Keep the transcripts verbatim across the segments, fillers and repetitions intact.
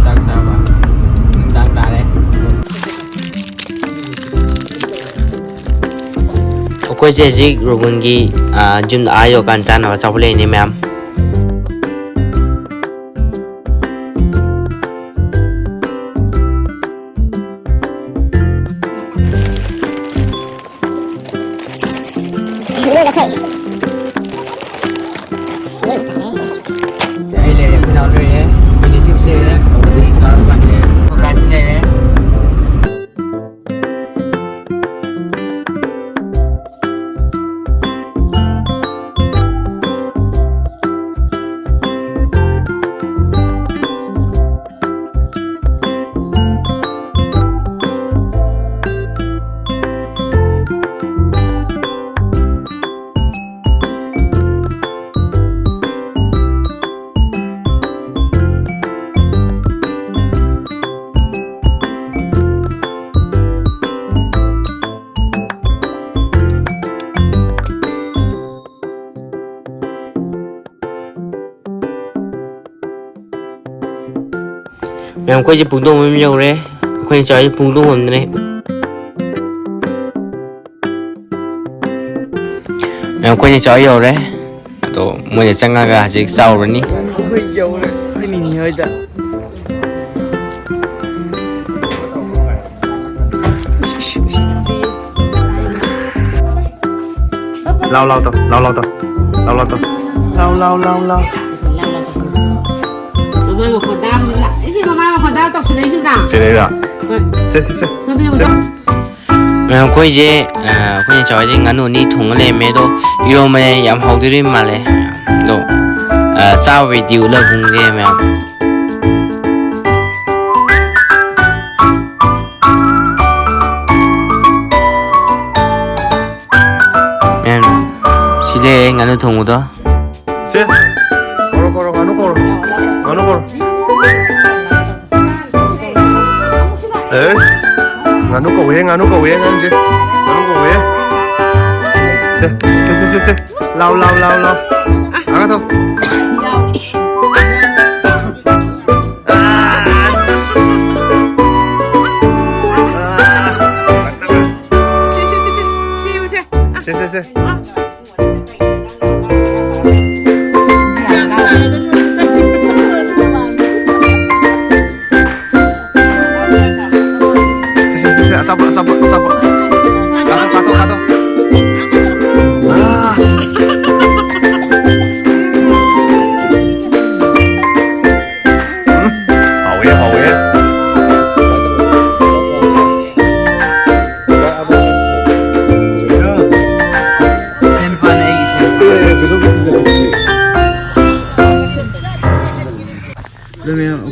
ꯆꯥꯛ ꯆꯥꯕ ꯅꯨꯡꯗꯥꯡ ꯇꯥꯔꯦ꯫ ꯑꯩꯈꯣꯏꯁꯦ ꯍꯧꯖꯤꯛ ꯔꯣꯕꯤꯟꯒꯤ, ꯑ, ꯌꯨꯝꯗ ꯑꯥ ꯌꯧꯔꯀꯥꯟꯗ ꯆꯥꯅꯕ ꯑꯆꯥꯄꯣꯠ ꯂꯩꯔꯅꯤ ꯃꯌꯥꯝ꯫ ꯑꯩ ꯂꯩꯔꯦ, ꯑꯩꯈꯣꯏ ꯅꯥꯎ ꯂꯩꯔꯦ, ꯑꯩꯈꯣꯏ ꯅꯦꯆꯦꯁꯨ ꯂꯩꯔꯦ, ꯑꯩꯈꯣꯏ ꯀꯥꯁꯨ ꯂꯩꯔꯦ꯫ ꯃꯌꯥꯝ, ꯑꯩꯈꯣꯏꯁꯦ ꯄꯨꯡꯗꯣꯡꯕꯝ ꯌꯧꯔꯦ꯫ ꯑꯩꯈꯣꯏꯅ ꯆꯥꯔꯤꯁꯦ ꯄꯨꯡꯗꯣꯡꯕꯝꯗꯅꯦ꯫ ꯃꯌꯥꯝ, ꯑꯩꯈꯣꯏꯅ ꯆꯥꯕ ꯌꯧꯔꯦ꯫ ꯑꯗꯣ ꯃꯣꯏꯅ ꯆꯪꯉꯒ ꯍꯧꯖꯤꯛ ꯆꯥꯎꯔꯅꯤ꯫ ꯑꯩꯈꯣꯏ ꯌꯧꯔꯦ, ꯑꯩꯈꯣꯏ ꯅꯤꯅꯤ ꯍꯣꯏꯗ꯫ ꯂꯥꯎ, ꯂꯥꯎ ꯇꯧ, ꯂꯥꯎ, ꯂꯥꯎ ꯇꯧ, ꯂꯥꯎ, ꯂꯥꯎ ꯇꯧ, ꯂꯥꯎ, ꯂꯥꯎ, ꯂꯥꯎ, ꯂꯥꯎ꯫ ꯃꯃꯥꯏ ꯃꯈꯣꯟ ꯇꯥꯕꯅꯤꯅ꯫ ꯏꯁꯦ, ꯃꯃꯥꯏ ꯃꯈꯣꯟ ꯇꯥ ꯇꯧꯁꯤꯟꯅꯩꯁꯤꯅ꯫ ꯁꯤꯗꯩꯗ꯫ ꯍꯣꯏ꯫ ꯁꯦ, ꯁꯦ, ꯁꯦ꯫ ꯁꯣꯝꯗ ꯌꯦꯡꯉꯨ꯫ ꯁꯦ꯫ ꯃꯌꯥꯝ, ꯑꯩꯈꯣꯏꯁꯦ, ꯑ, ꯑꯩꯈꯣꯏꯅ ꯆꯥꯎꯔꯤꯁꯦ ꯉꯥꯅꯨ ꯑꯅꯤ ꯊꯣꯡꯉ ꯂꯩꯔꯝꯃꯦ꯫ ꯑꯗꯣ ꯏꯔꯣꯝꯕꯅꯦ, ꯌꯥꯝ ꯍꯥꯎꯗꯣꯏꯔꯤ ꯃꯥꯜꯂꯦ꯫ ꯑꯗꯣ, ꯑ, ꯆꯥꯕ ꯚꯤꯗꯤꯑꯣ ꯎꯠꯂꯒꯨꯝꯒꯦ ꯃꯌꯥꯝ꯫ ꯃꯌꯥꯝ, ꯁꯤ ꯂꯩꯔꯦ ꯉꯥꯅꯨ ꯊꯣꯡꯕꯗꯣ꯫ ꯁꯦ, ꯀꯧꯔꯣ, ꯀꯧꯔꯣ, ꯉꯥꯅꯨ ꯀꯧꯔꯣ꯫ ꯉꯥꯅꯨ ꯀꯧꯔꯣ꯫ ꯑꯦꯁ, ꯉꯥꯅꯨ ꯀꯧꯋꯦ, ꯉꯥꯅꯨ ꯀꯧꯋꯦ, ꯑꯉꯥꯡꯁꯦ꯫ ꯉꯥꯅꯨ ꯀꯧꯋꯦ꯫ ꯁꯦ, ꯁꯦ, ꯁꯦ, ꯁꯦ, ꯁꯦ꯫ ꯂꯥꯎ, ꯂꯥꯎ, ꯂꯥꯎ, ꯂꯥꯎ꯫ ꯑꯥ, ꯇꯧ꯫ ꯑꯥ,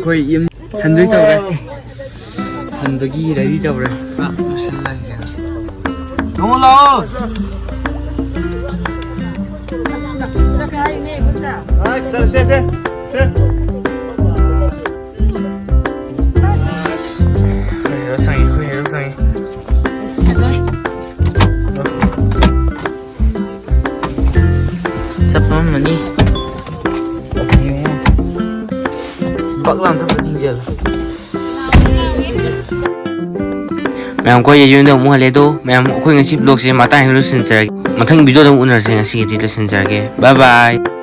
ꯑꯩꯈꯣꯏ ꯌꯨꯝ ꯍꯟꯗꯣꯏ ꯇꯧꯔꯦ꯫ ꯍꯟꯕꯒꯤ ꯔꯦꯗꯤ ꯇꯧꯔꯦ꯫ ꯄꯨꯔꯥ ꯂꯣꯏꯁꯤꯜꯂꯒꯦ꯫ ꯊꯣꯡꯉꯣ ꯂꯥꯛꯑꯣ꯫ ꯍꯣꯏ, ꯆꯠꯂꯁꯦ, ꯁꯦ, ꯁꯦ꯫ ꯑꯩꯈꯣꯏ ꯍꯦꯔꯣ ꯆꯪꯉꯤ, ꯑꯩꯈꯣꯏ ꯍꯦꯔꯣ ꯆꯪꯉꯤ꯫ ꯆꯠꯄ ꯉꯝꯃꯅꯤ꯫ ꯕꯛ ꯂꯥꯎꯅ ꯊꯛꯄ ꯊꯤꯡꯖꯤꯜꯂꯨ꯫ ꯃꯌꯥꯝ ꯀꯣꯏ ꯌꯨꯝꯗ ꯑꯃꯨꯛ ꯍꯜꯂꯦ ꯑꯗꯣ, ꯃꯌꯥꯝ ꯑꯩꯈꯣꯏ ꯉꯁꯤ vlogꯁꯦ ꯃꯇꯥꯡ ꯍꯦꯛ ꯂꯣꯏꯁꯤꯟꯖꯔꯒꯦ꯫ ꯃꯊꯪ videoꯗ ꯑꯃꯨꯛ ꯎꯅꯔꯁꯦ, ꯉꯁꯤꯒꯤꯗꯤ ꯂꯣꯏꯁꯤꯟꯖꯔꯒꯦ꯫ Bye bye꯫